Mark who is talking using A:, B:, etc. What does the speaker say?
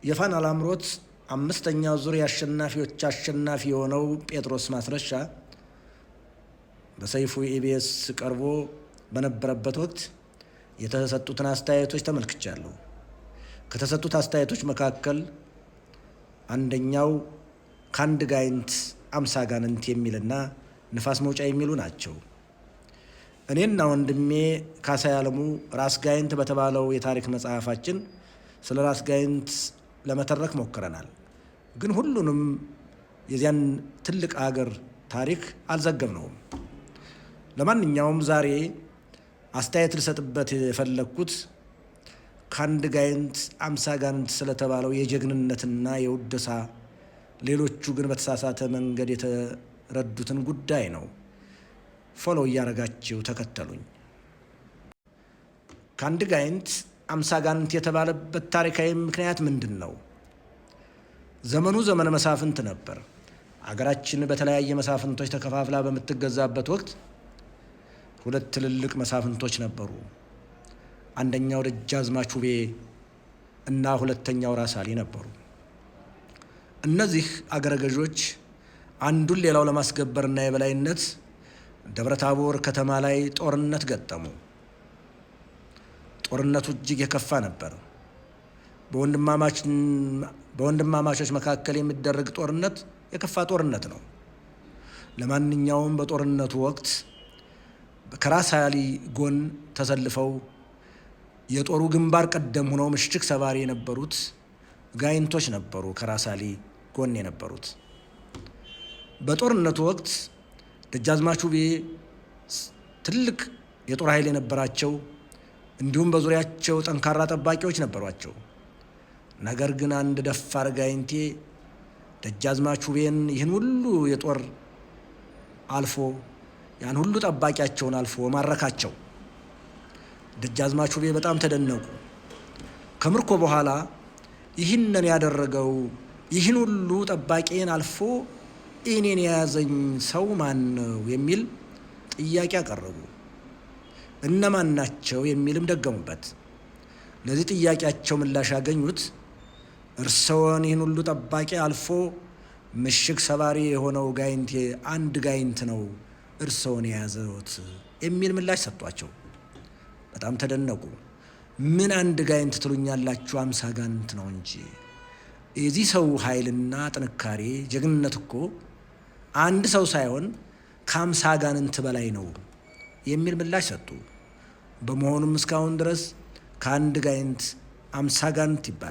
A: የፋና ላምሮት አምስተኛው ዙር የአሸናፊዎች አሸናፊ የሆነው ጴጥሮስ ማስረሻ በሰይፉ ኢቢኤስ ቀርቦ በነበረበት ወቅት የተሰጡትን አስተያየቶች ተመልክቻለሁ። ከተሰጡት አስተያየቶች መካከል አንደኛው ከአንድ ጋይንት 50 ጋንንት የሚልና ንፋስ መውጫ የሚሉ ናቸው። እኔና ወንድሜ ካሳይ አለሙ ራስ ጋይንት በተባለው የታሪክ መጽሐፋችን ስለ ራስ ጋይንት ለመተረክ ሞክረናል። ግን ሁሉንም የዚያን ትልቅ አገር ታሪክ አልዘገብነውም። ለማንኛውም ዛሬ አስተያየት ልሰጥበት የፈለግኩት ከአንድ ጋይንት 50 ጋንንት ስለተባለው የጀግንነትና የውደሳ ሌሎቹ ግን በተሳሳተ መንገድ የተረዱትን ጉዳይ ነው። Follow እያደረጋችሁ ተከተሉኝ። ከአንድ ጋይንት 50 ጋንንት የተባለበት ታሪካዊ ምክንያት ምንድን ነው? ዘመኑ ዘመነ መሳፍንት ነበር። አገራችን በተለያየ መሳፍንቶች ተከፋፍላ በምትገዛበት ወቅት ሁለት ትልልቅ መሳፍንቶች ነበሩ። አንደኛው ደጃዝማች ውቤ እና ሁለተኛው ራስ አሊ ነበሩ። እነዚህ አገረ ገዦች አንዱን ሌላው ለማስገበርና የበላይነት ደብረታቦር ከተማ ላይ ጦርነት ገጠሙ። ጦርነቱ እጅግ የከፋ ነበር። በወንድማማቾች መካከል የሚደረግ ጦርነት የከፋ ጦርነት ነው። ለማንኛውም በጦርነቱ ወቅት ከራስ አሊ ጎን ተሰልፈው የጦሩ ግንባር ቀደም ሆነው ምሽግ ሰባሪ የነበሩት ጋይንቶች ነበሩ። ከራስ አሊ ጎን የነበሩት በጦርነቱ ወቅት ደጃዝማች ውቤ ትልቅ የጦር ኃይል የነበራቸው እንዲሁም በዙሪያቸው ጠንካራ ጠባቂዎች ነበሯቸው። ነገር ግን አንድ ደፋር ጋይንቴ ደጃዝማች ውቤን ይህን ሁሉ የጦር አልፎ ያን ሁሉ ጠባቂያቸውን አልፎ ማረካቸው። ደጃዝማች ውቤ በጣም ተደነቁ። ከምርኮ በኋላ ይህንን ያደረገው ይህን ሁሉ ጠባቂን አልፎ እኔን የያዘኝ ሰው ማን ነው የሚል ጥያቄ አቀረቡ። እነማን ናቸው የሚልም ደገሙበት። ለዚህ ጥያቄያቸው ምላሽ ያገኙት እርስዎን ይህን ሁሉ ጠባቂ አልፎ ምሽግ ሰባሪ የሆነው ጋይንቴ አንድ ጋይንት ነው እርስዎን የያዘዎት የሚል ምላሽ ሰጧቸው። በጣም ተደነቁ። ምን አንድ ጋይንት ትሉኛላችሁ? 50 ጋንንት ነው እንጂ። የዚህ ሰው ኃይልና ጥንካሬ ጀግንነት እኮ አንድ ሰው ሳይሆን ከ50 ጋንንት በላይ ነው የሚል ምላሽ ሰጡ። በመሆኑም እስካሁን ድረስ ከአንድ ጋይንት 50 ጋንንት ይባላል።